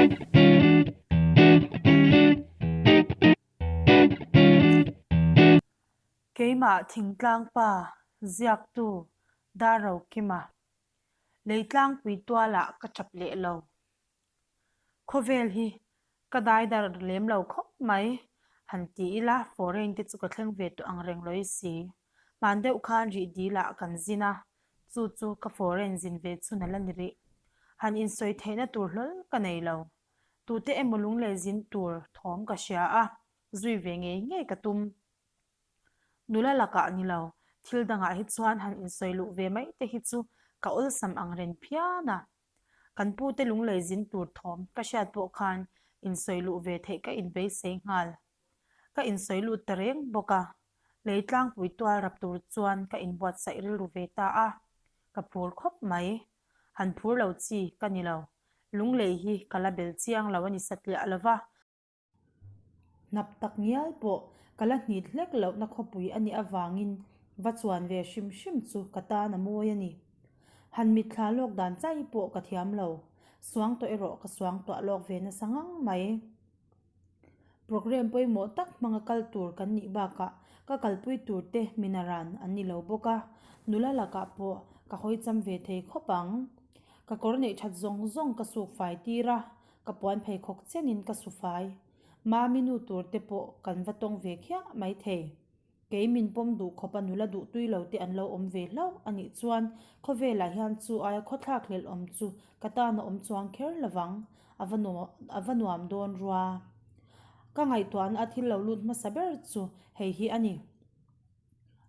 Keimah thingtlang pa ziaktu Darrokima Leitlangpui tualah ka tap leh lo. Khawvel hi ka daidar lem lo khawp mai. Han ti ila foreign te chu ka thleng ve tawh ang reng lawi si. Hman deuh khan rih dilah kan zin a, chu chu ka foreign zin ve chhun a la ni rih. Han insawi theihna tur hlawl ka nei lo. Tute emaw lunglei zin tur thawm ka hria a, zui ve ngei ngei ka tum. Nula lakah ni lo, thil dangah hi chuan han insawi luh ve mai te hi chu ka awlsam ang reng phian a. Kan pute lunglei zin tur thawm ka hriat pawh khan insawi luh ve theih ka inbeisei nghal. Ka insawi lut ta reng bawk a, lei tlangpui tual rap tur chuan ka inbuatsaih rilru ve ta a, ka phur khawp mai. Han phur lo chi ka ni lo, lunglei hi ka la bel chiang lo a ni satliah lo va. Hnap tak ngial pawh ka la hnit hlek lohna khawpui a nih avangin va chuan ve hrim hrim chu ka tan a mawi a ni. Han mitthla lawk dan chai pawh ka thiam lo, suangtuah erawh ka suangtuah lawk ve nasa ngang mai. Programme pawimawh tak hmanga kal tur kan nih bakah ka kalpui tur te minaran an ni lo bawk a, nula lakah pawh ka hawi cham ve thei khawp ang. Ka kawr neih that zawng zawng ka suk fai tir a, ka puan pheikhawk chenin ka su fai. Mami nu tur te pawh kan va tawng ve khiah mai thei. Kei min pawm duh khawpa nula duh tui lo te an lo awm ve hlauh a nih chuan khawvelah hian chu aia khawthlak hlelh awm chu ka tan a awm chuang kher lovang, a va a va nuam dawn rua. Ka ngaihtuahna a thil lo lut hmasa ber chu hei hi a ni.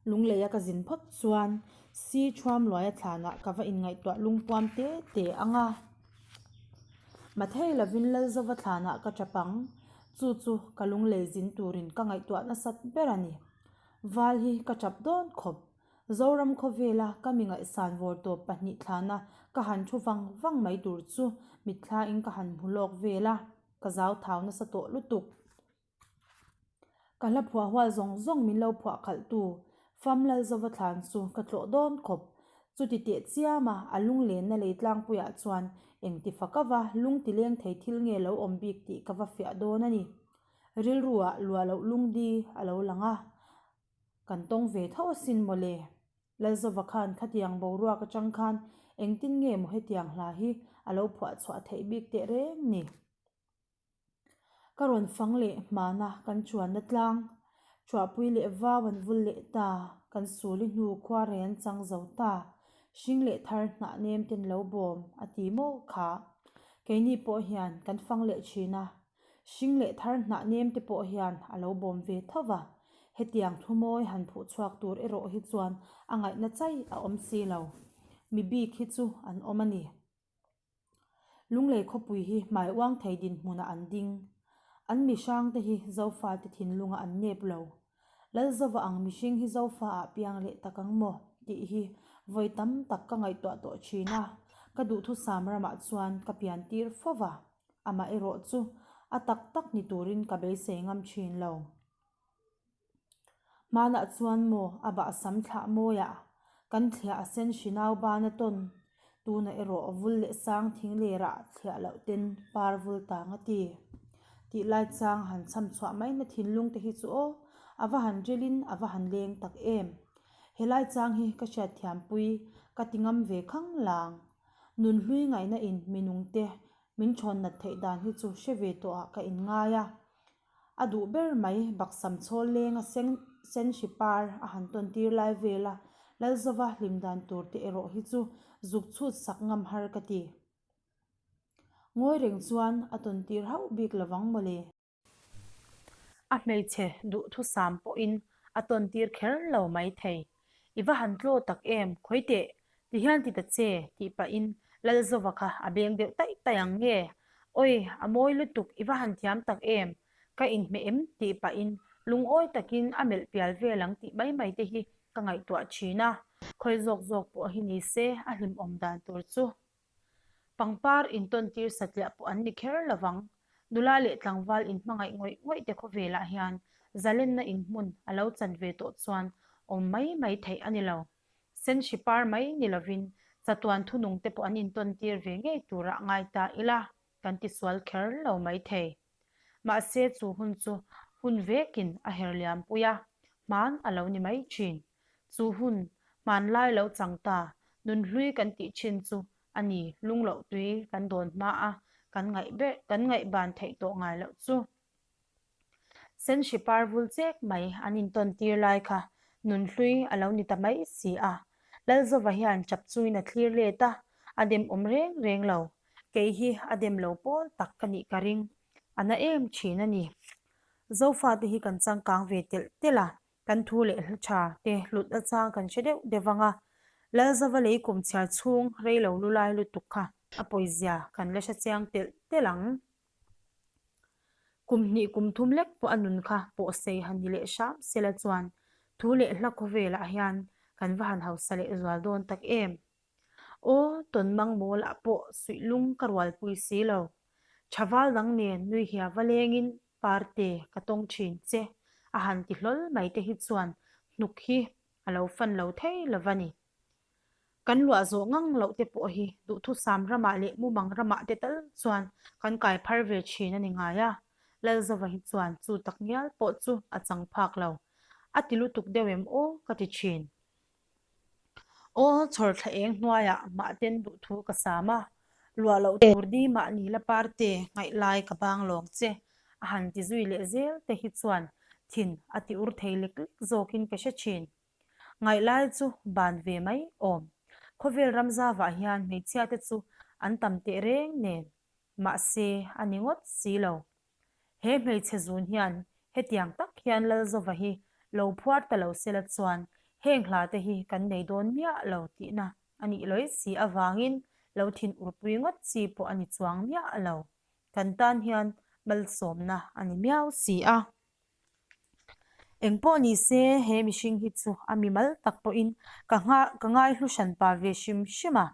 Lungleia ka zin phawt chuan si thuam luaia thlanah ka va inngaihtuah lungpuam te te ang a. Mathei lovin Lalzova thlanah ka tap ang. Chu chu ka lunglei zin turin ka ngaihtuah nasat ber a ni. Val hi ka tap dawn khawp. Zoram khawvela ka mi ngaihsan vawr tawp pahnih thlana ka han thu vang vang mai tur chu mitthlain ka han hmu lawk vel a, ka zau thau nasa tawh lutuk. Ka hla phuah hual zawng zawng min lo phuah khalh tu Fam Lalzova thlan chu ka tlawh dawn khawp. Chuti teh chiam a, a lunglenna lei tlangpuiah chuan engti fak ava lung ti leng thei thil nge lo awm bik tih ka va fiah dawn a ni. Rilruah luah loh lungdi a lo lang a, kan tawng ve tho asin mawle. Lalzova khan khatiang boruak atang khan engtin nge maw hetiang hla hi a lo phuah chhuah theih bik teh reng ni. Ka rawn fang leh hmana kan chuanna tlang, Thuahpui leh vau an vul leh ta, Kan suli hnu khua rei an chang zo ta, Hring leh thar hnah nem ten lo bawm a ti maw kha. Keini pawh hian kan fang leh thin a, Hring leh thar hnah nem te pawh hian a lo bawm ve tho va, Hetiang thu mawi han phuh chhuak tur erawh hi chuan a ngaihna chai a awm si lo. Mi bik hi chu an awm a ni. Lunglei khawpui hi hmai uang thei dinhmunah an ding. An mihrangte hi Zofate thinlungah an nep lo. Lalzova ang mihring hi Zofa-ah piang leh tak ang maw? tih hi vawi tam tak ka ngaihtuah tawh thin a, ka duhthusam ramah chuan ka pian tir fo va, amah erawh chu a tak tak ni turin ka beisei ngam thin lo. Hmanah chuan maw a bahsam thlah mawiah kan thliah a sen hri nau ban a tawn, tunah erawh vul leh sang thing lerah thliah loh ten par vul tang a ti. Tih lai chang han chham chhuah mai na thinlung te hi chu aw, a va han rilin a va han leng tak em. He lai chang hi ka hriatthiampui ka ti ngam ve khang lang. Nunhlui ngaihna in minungte min thawn nat theih dan hi chu hre ve tawhah ka inngai a. A duh ber mai baksam chhawl lenga seng sen hri par a han tawn tir lai vel a, Lalzova hlim dan tur te erawh hi chu zuk chhut sak ngam har ka ti. Ngawi reng chuan a tawn tir hauh bik lovang mawle. A hmeichhe duhthusam pawhin a tawn tir kher lo mai thei. I va han tlaw tak em, khawi teh, ti hian ti ta che, tih pahin Lalzova kha a beng deuh taih taih ang nge? Awi, a mawi lutuk, i va han thiam tak em, ka inhmeh em? tih pahin lungawi takin a melh pial vel ang tih mai mai te hi ka ngaihtuah thin a, khawi zawk zawk pawh hi ni se a hlimawm dan tur chu. Pangpar intawntir satliah pawh an ni kher lovang. Nula leh tlangval inhmangaih ngawih ngawih te khawvelah hian zalenna inhmun a lo chan ve tawh chuan awm mai mai theih a ni lo. Senhri par mai ni lovin chatuan thunung te pawh an intawntir ve ngei turah ngai ta ila. kan tisual kher lo maithei. Mahse chu hun chu hun vekin a her liam pui a, hman a lo ni mai thin. Chu hun hmanlai lo chang ta, nunhlui kan tih thin chu a ni lungloh tui kan dawn hma a kan ngaih ber kan ngaihban theih tawh ngai loh chu. Senhri par vul chek mai an intawn tir lai kha nunhlui a lo ni ta mai si a. Lalzova hian chap chungin a thlir let a, a dem awm reng reng lo. Kei hi a dem lo pawl tak ka nih ka ring. A na em thin a ni. Zofate hi kan changkang ve telh telh a, kan thu leh hla tha te hlut nachang kan hre deuh deuh ang a. Lalzova lei kum chhiar chhung rei lo lu lai lutuk kha a pawizia kan la hre chiang telh telh ang. Kum hnih kum thum lek pawh a nun kha pawh sei han ni leh hram sela chuan thu leh hla khawvelah hian kan va han hausa leh zual dawn tak em. Aw, tawnmang mawlah pawh suih lung ka rualpui si lo. Thaval dang nen nui hia va lengin parte ka tawng thin che a han ti hlawl mai te hi chuan hnuk hi a lo fan lo thei lo va ni. Kan luah zawh ngang loh te pawh hi duhthusam ramah leh mumang ramah te tal chuan kan kai phar ve thin a ni ngai a, Lalzova hi chuan chu tak ngial pawh chu a chang phak lo. A ti lutuk deuh em aw ka ti thin. Aw chhawr thla eng hnuaiah mahten duhthu ka sam a, luah loh tur di mahni la parte ngaih lai ka bang lawng che a han ti zui leh zel te hi chuan thin a ti ur thei lek lek zawkin ka hre thin. Ngaih lai chu ban ve mai awm. Khawvel ramzavah hian hmeichhia te chu an tam teh reng nen, mahse a ni ngawt si lo. He hmeichhe zun hian hetiang tak hian Lalzova hi lo phuar ta lo sela chuan heng hla te hi kan nei dawn miah lo tihna a nih lawi si avangin lo thin urpui ngawt chi pawh a ni chuang miah lo. Kan tan hian malsawmna a ni miau si a. Engpawh ni se, he mihring hi chu a mimal tak pawhin ka ka ngaihlu hran pa ve hrim hrim a.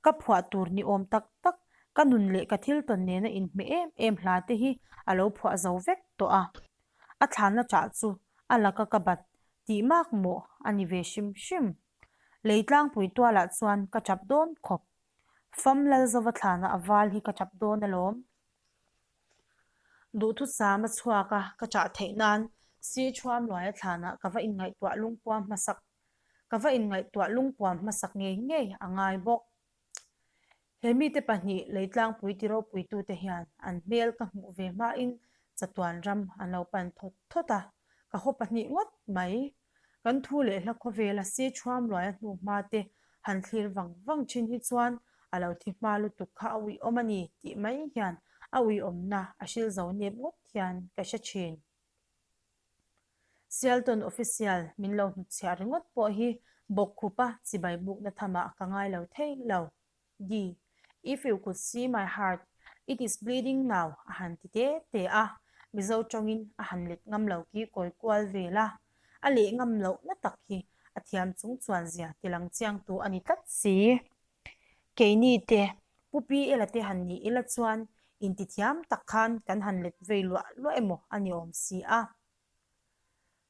Ka phuah tur ni awm tak tak, ka nun leh ka thil tawn nena inhmeh em em hla te hi a lo phuah zo vek tawh a. A thlanna chah chu a laka ka bat tih mak mawh a ni ve hrim hrim. Lei tlangpui tualah chuan ka chap dawn khawp. Fam Lalzova thlana a val hi ka chap dawn alawm. Duhthusam a chhuak a, ka chah theih nan si thuam luaia thlanah ka va inngaihtuah lungpuam hmasak ka va inngaihtuah lungpuam hmasak ngei ngei a ngai bawk. He mite pahnih leitlangpui ti ropuitute hian an hmel ka hmuh ve hmain chatuan ram an lo pan thawt thawt a, ka haw pahnih ngawt mai. Kan thu leh hla khawvela si thuam luaia hnu hma te han thlir vang vang thin hi chuan a lo thi hma lutuk kha a uiawm a ni tih mai hian a uiawmna a hril zo nep ngawt hian ka hre thin. Sialton official min lo hnutchhiah ringawt pawh hi bawkkhupa chibai bukna thamah ka ngai lo thei lo. Di, If you could see my heart, it is bleeding now a han ti te te a, Mizo tawngin a han let ngam lo ki kawi kual vel a, a leh ngam loh na tak hi a thiam chung chuan zia tilang chiangtu a ni tlat si. Keini te, Pu Pi Ela te han ni ila chuan intithiam tak khan kan han let vei luah luah emaw a ni awm si a.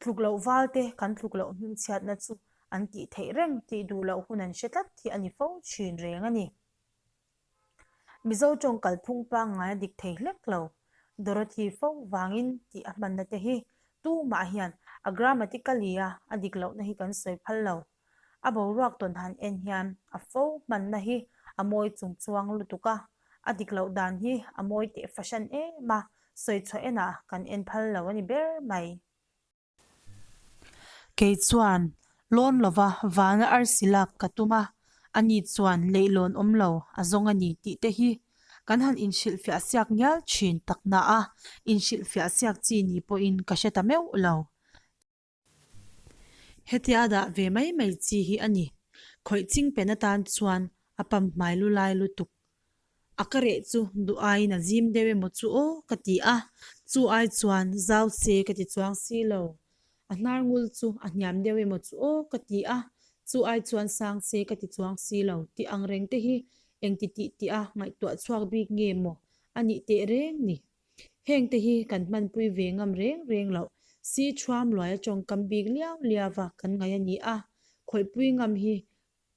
Tluk loh val te kan tluk loh hmingchhiatna chu an tih theih reng tih duh loh hun an hre tlat hi a ni fo thin reng a ni. Mizo tawng kalphung pangngai a dik thei hlek lo. Dorothy fo vangin tih a hmanna te hi tumah hian a grammatically a a dik lohna hi kan sawi phal lo. A boruak tawn han en hian a fo hmanna hi a mawi chung chuang lutuk a, a dik loh dan hi a mawi teh fahran em a, sawi chhuah enah kan en phal lo a ni ber mai. Kei chuan lawn lova vana arsi lak ka tum a, ani chuan leihlawn awm lo a zawng a ni tih te hi kan han inhrilhfiah siak ngial thin tak na a, inhrilhfiah siak chi ni pawhin ka hre ta meuh lo. Hetia dah ve mai mai chi hi a ni. Khawih ching pen atan chuan a pam hmai lu lai lutuk. A ka reh chu duh aiin a zim deuh emaw chu aw ka ti a, chu ai chuan zau se ka ti chuang si lo. A hnar ngul chu a hniam deuh emaw chu aw ka ti a, chu ai chuan sang se ka ti chuang si lo tih ang reng te hi engti tih tih a ngaihtuah chhuak bik nge maw a nih teh reng ni. Heng te hi kan hmanpui ve ngam reng reng loh. Si thuam luaia tawngkam bik liau liau va kan ngaih a ni a, khawihpui ngam hi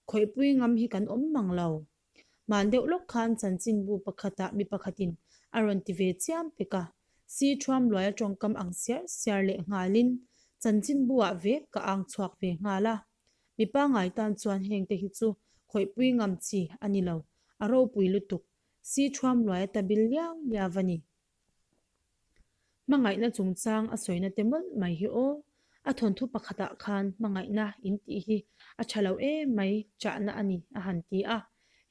khawihpui ngam hi kan awm mang lo. Hman deuh lawk khan chanchinbu pakhatah mi pakhatin. A rawn ti ve chiam pek a. Si Thuamluaia tawngkam ang siar siar leh nghalin chanchinbu ah vek ka ang chhuak ve nghal a. Mi pangngai tan chuan hengte hi chu khawihpui ngam chi a ni lo, a ropui lutuk. Si Thuamluaia ta bil liau liau a ni. Hmangaihna chungchang a sawina te mawlh mai hi aw. A thawnthu pakhatah khan hmangaihna in tih hi a tha lo em mai chahna a ni a han ti a.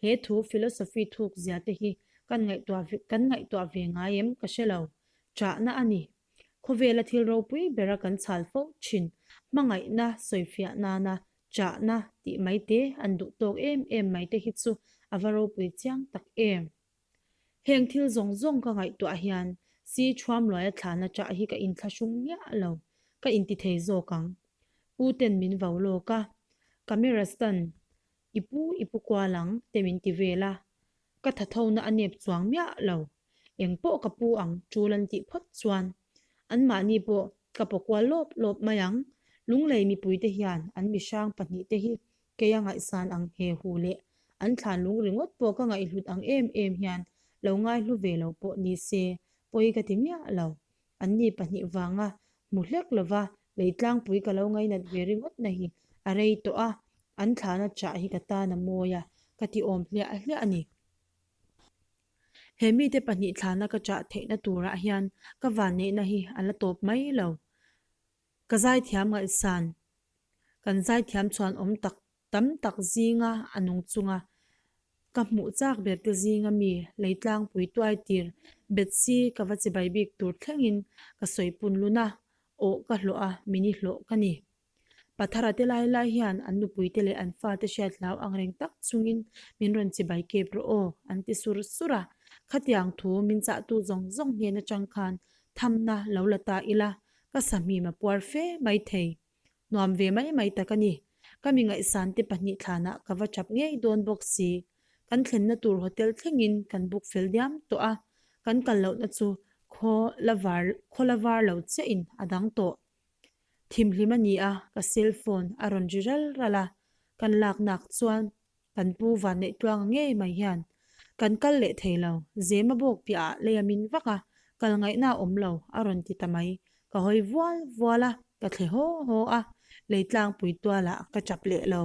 He thu philosophy thuk zia te hi kan ngaihtuah kan ngaihtuah ve ngai em ka hre lo. Chahna a ni. Khawvela thil ropui bera kan chhal fo thin hmangaihna sawifiah nana chahna tih mai te an duh tawk em em mai te hi chu a va ropui chiang tak em. Heng thil zawng zawng ka ngaihtuah hian si Thuamluaia thlana chah hi ka inthlahrung miah lo, ka inti thei zawk ang. Pu ten min vo lawk a, camera stand i pu i pu kual ang te min ti vel a, ka thathona a nep chuang miah lo. Eng pawh ka pu ang tul an tih phawt chuan anmahni pawh ka paw kual lawp lawp mai ang. Lunglei mipuite hian an mihrang pahnihte hi Kei a ngaihsan ang he hu leh an thlan lung ringawt pawh ka ngaihhlut ang em em hian lo ngaihlu ve lo pawh ni se pawi ka ti miah lo. Anni pahnih vanga hmu hlek lova leitlangpui ka lo ngainat ve ringawt na hi a rei tawh a, an thlana chah hi ka tan a mawi a, ka ti awm hliah hliah a ni. He mite pahnih thlana ka chah theihna turah hian ka vanneihna hi a la tawp mai lo. Ka zaithiam ngaihsan, kan zaithiam chhuan awm tak tam tak zinga a nung chunga ka hmuh chak ber te zinga mi leitlangpui tuai tir Betsy ka va chibai bik tur thlengin ka sawi pun lun a, awh ka hlawh a, mini hlawh ka ni. Pathara te lai lai hian an nupuite leh an fate hriat hlau ang reng tak chungin min rawn chibai kep rawh aw an ti sur sur a, khatiang thu min chahtu zawng zawng hnen atang khan thamna lo la ta ila Ka sahmim a puar fe mai thei. Nuam ve mai mai tak a ni. Ka mi ngaihsan te pahnih thlanah ka va chap ngei dawn bawk si. Kan thlenna tur hotel thlengin kan book fel diam tawh a, kan kal lohna chu khaw la var khaw la var lo chiahin a dang tawh. Thimhlim a ni a, ka cell phone a rawn ri ral ral a, kan laknak chuan Kan pu vanneih tluanga ngei mai hian kan kal leh thei lo, Zema bawk piahah lei a min vak a, kal ngaihna a awm lo a rawn ti ta mai. Ka hawi vual vual a, ka thle haw haw a, leitlangpui tualah ka chap leh lo.